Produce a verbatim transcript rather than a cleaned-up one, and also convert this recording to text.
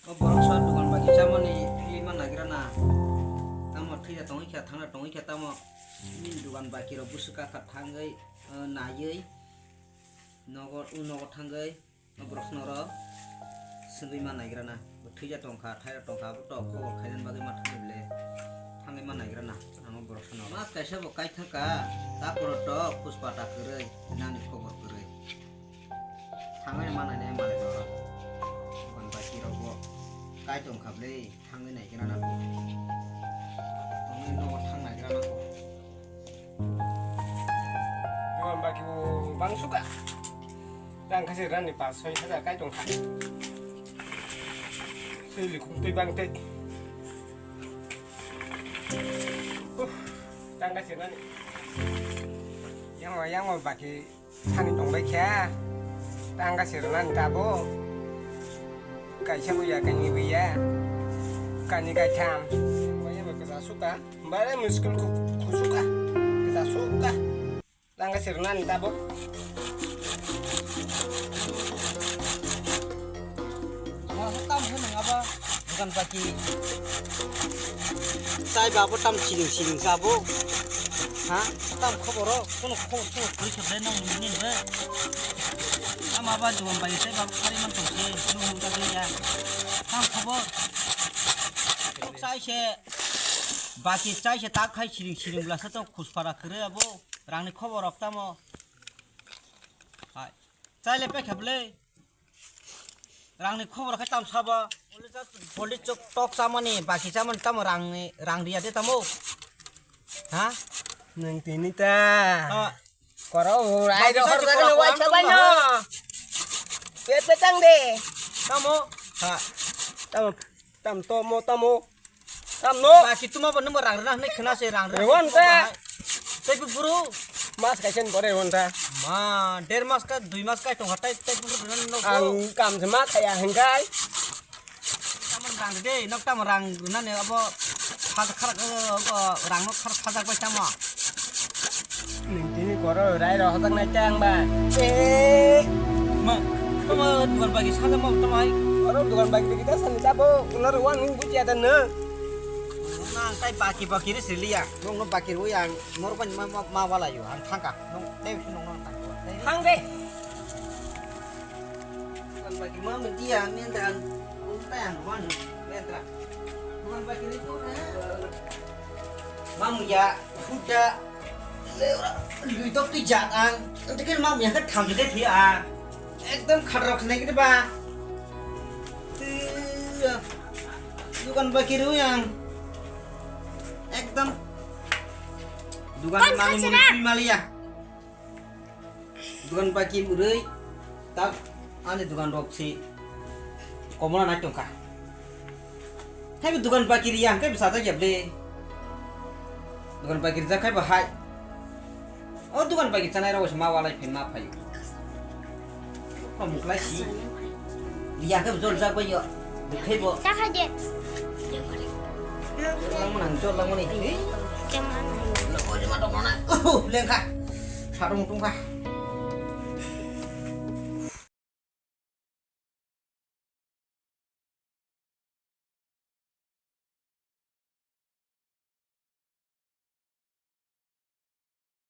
O borok sa dugan baki chamani philima nagira na. Tamo thwija tongwi kha, thangna tongwi kha tamo. Bini dugan baki rok busu kakha thangwi, eh, naiwi nogo, u nogo thangwi o borok swnoro swngwi ma nagira na. Bo thwija tongkha, thaira tongkha, abo to khobor khainani bagwi ma thangwi le thangwi ma nagira na. Ano borok swnoro mas kaisa bo kai thangka, taporo to puspata kwrwi, nani khobor kwrwi. Thangwi manai nai malai rok. Bukan baki rok bo kai tong kha ble, thangwi nai kena na bo. Tongwi nogo thang nai kena na bo. Bukan baki bo bang suka. Rang kasi rani pas soi hajar kai tong kha. Sui likhung tui bang tei. Uh, rang kasi rani. Yang yang baki Sani tongbai kha. Tangka se rwnani tabo. Kaisa bo ya, kaini bo ya. Kani kaitham. Waya ba kasa suka. Bare muskil khu, khu suka. Kasa suka. Tangka se rwnani tabo. Wah, tam hwnwi abo. Bukan baki. Sai ba bo tam siling siling sa bo. Ha? Tam khoboro, kono khobor khobor kori khe ble nang nini be. Ama ba dugan bai sai ba khari man tong se, nung hum ta ya. Tam khobor. Sai se, baki sai se tak khai siling siling bla sa tong khuspara kere abo. Rangni khobor rok tamo. Hai. Chai le pekha ble. Rangni khobor khe tam sabo. Poli chok tok chamani, baki chamani tamo rangni, rang riya de tamo. Ha? Nang tini ta. Ha. Koro urai. Baki ro chok hor jaga koro wai koro chabai tamo. No. Pe pe tang de. Tamo. Ha. Tamo. Tam tomo tamo. Tam no. Baki tuma bo nungbo rang rwna hwnwi khna se rang rwna. Rewan ta. Tei bu buru. Mas kaisa ni bore rewan ta. Ma, der mas ka dui mas kai tong kha tei tei bu buru rwna no. Ang kam se ma khaya hingkai. Tamo rang de nok tamo rang rwna ne abo khar khar rang no khar khajak bai tamo. Nini koro rai rok hojak nai tang ba. Eh. Ma, tamo dugan bagi sana mau tamo hai. Oro dugan bagi kita sani tabo ular wan nung buji ada ne. Nang tai baki baki ri siliya. Nong no baki ru yang norban ma ma ma wala yo ang thangka. Nong tai nong nong thangka. Thang de. Dugan bagi ma menti yang ni dan. Unta yang wan ni tra. Dugan bagi ri tu. Mamuya, huda, lui tok tui jat ang, tui kel mamuya khe tham jat phi ang, ekdom khatrok khnai khe ba, tui, dugan baki rw yang, ekdom, dugan mali muli tui maliya. Dugan baki murui tak ani dugan rok si komola nai tongkha. Hai dugan baki riya hingke bisa ta jable. Dugan baki rijak hai bo hai. O dugan baki chanai rok ma walai phin ma phai. Ko muklai si. Iya ke jol jak bai yo. Bukhai bo. Ta kha je. Lang manang jol lang mani. Jaman. Lo ko jama dong na. Lengkha. Sarung tungkha.